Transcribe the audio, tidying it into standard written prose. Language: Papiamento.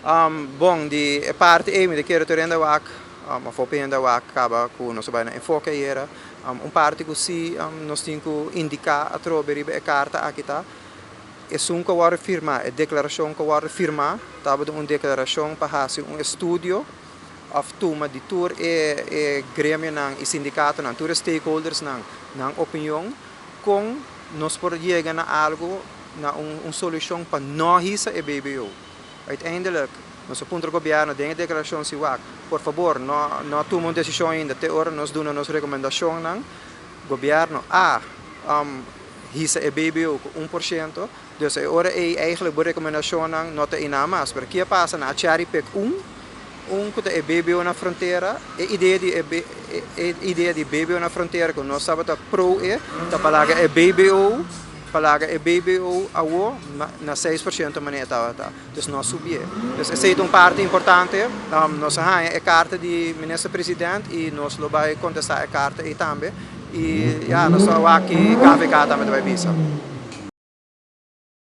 Bon, di e parti ei mi ta kere tur hende a wak, of hopi hende a wak kaba ku nos a bai na enfoke ayera. Un parti ku si nos tin ku indiká atrobe riba e karta aki ta, esun ku a wòrdu firmá, e deklarashon ku a wòrdu firmá tabata un deklarashon pa hasi un estudio òf tuma di tur e e gremionan i sindikatonan, tur e stakeholdersnan nan opinion kon nos por yega na algu, na un solushon pa no hisa e BBO. Uiteindelijk, nos a puntra gobièrnu den e deklarashon si wak, por fabor no no tuma un desishon ainda te ora nos duna nos rekomendashonnan. Gobièrnu a hisa e BBO ku 1%, dus e ora ei eigenlijk bo rekomendashonnan no ta einan mas. Pero ki a pasa? Nan a cherry pick un, un ku ta e BBO na frontera, e idea di e e idea di BBO na frontera ku nos tabata pro e, ta pa laga e BBO, pa laga e BBO awo na 6% manera e tabata. Dus no a subié. Dus esei ta un parti importante. Nos a haña e karta di Minister President i nos lo bai kontestá e karta ei tambe. I ya, nos ta wak ki KVK tambe ta bai bisa.